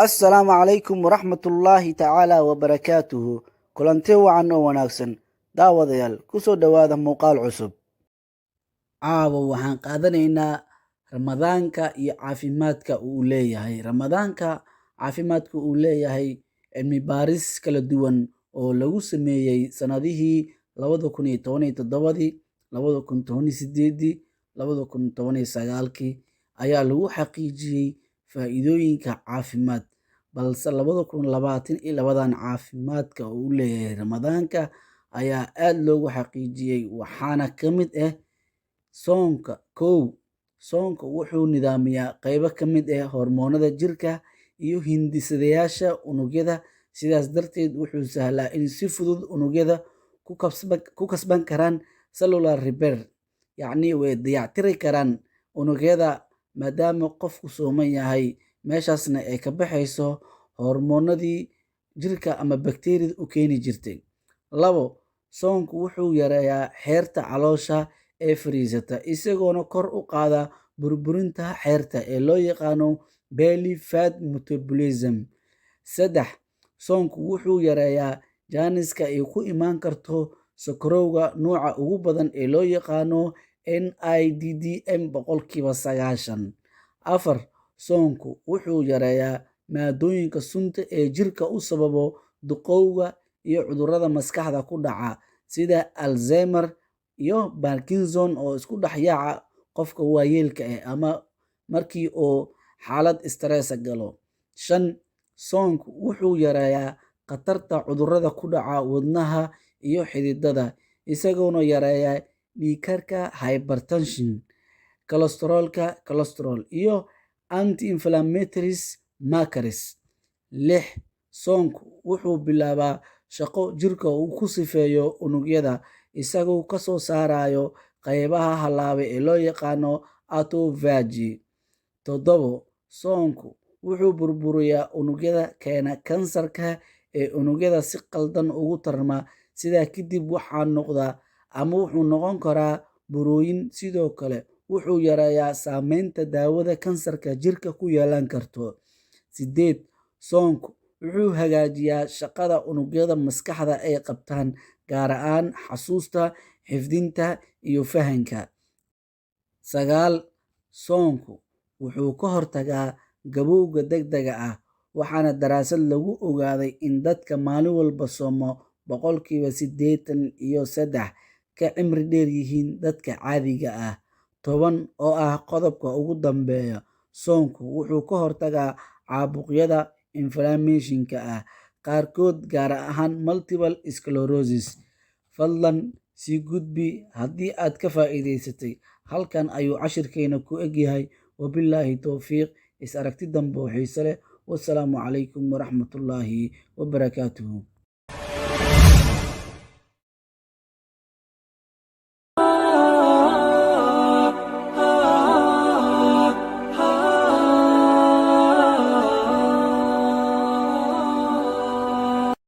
Assalaamu calaykum waraxmatullaahi tacaala wabarakaatuhu. Kulanti wacan oo wanaagsan, daawadayaal, kusoo dhowaada muuqaal cusub. Caawa waxaan qaadanaynaa Ramadaanka iyo caafimaadka uu leeyahay. Ramadaanka caafimaadka uu leeyahay, cilmi baaris kala duwan oo lagu sameeyey sanadihii 2017-dii, 2018-dii, 2019-kii ayaa lagu xaqiijiyey faa'iidooyinka caafimaad. Balse 2022-dan caafimaadka uu leeyahay Ramadaanka ayaa aad loogu xaqiijiyey, waxaana ka mid ah soonka. Kow, soonka wuxuu nidaamiyaa qaybo ka mid ah hormoonada jirka iyo hindisadayaasha unugyada. Sidaas darteed wuxuu sahlaa in si fudud unugyada ku kasban karaan cellular repair, yacni way dayactiri karaan unugyada maadaama qofku sooman yahay, meeshaasna ay ka baxayso hormoonadii jirka ama bakteeriyada u keeni jirtay. Labo, soonku wuxuu yareeyaa xeerta caloosha ee fariisata, isagoona kor u qaada burburinta xeerta ee loo yaqaano belly fat metabolism. Saddex, soonku wuxuu yareeyaa jaaniska ay ku imaan karto sokorowga nooca ugu badan ee loo yaqaano NIDDM 90%. Afar, soonku wuxuu yareeyaa maadooyinka sunta ee jirka u sababo duqowga iyo cudurrada maskaxda ku dhaca sida Alzheimer iyo Parkinson oo isku dhex yaaca qofka waayeelka ah ama markii uu xaalad stress galo. Shan, soonku wuxuu yareeyaa khatarta cudurrada ku dhaca wadnaha iyo xididada, isagoona yareeya dhiigkarka, hypertension, kolestaroolka, cholesterol iyo anti-inflammatories markers. Lix, soonku wuxuu bilaabaa shaqo jirka uu ku sifeeyo unugyada, isagoo ka soo saarayo qaybaha halaabay ee loo yaqaano autophagy. Toddobo, soonku wuxuu burburiyaa unugyada keena kansarka ee unugyada si qaldan ugu tarma. Sidaa kadib waxaa noqda ama wuxuu noqon karaa burooyin. Sidoo kale wuxuu yareeyaa saameynta daawada kansarka jirka ku yeelan karto. Sideed, soonku wuxuu hagaajiyaa shaqada unugyada maskaxda ay qabtaan, gaar ahaan xasuusta, xifdinta iyo fahanka. Sagaal, soonku wuxuu ka hortagaa gabowga degdega ah, waxaana daraasad lagu ogaaday in dadka maalin walba soomo 83% ka cimri dheer yihiin dadka caadiga ah. 10, oo ah qodobka ugu dambeeya, soonku wuxuu ka hortagaa caabuqyada inflammation-ka ah qaarkood, gaar ahaan multiple sclerosis. Fadlan sii gudbi haddii aad ka faa'iidaysatay. Halkan ayuu cashirkeena ku egyahay. Wabillaahi towfiiq. Is aragti dambe oo xiise leh. Wassalaamu calaykum waraxmatullaahi wabarakaatuhu.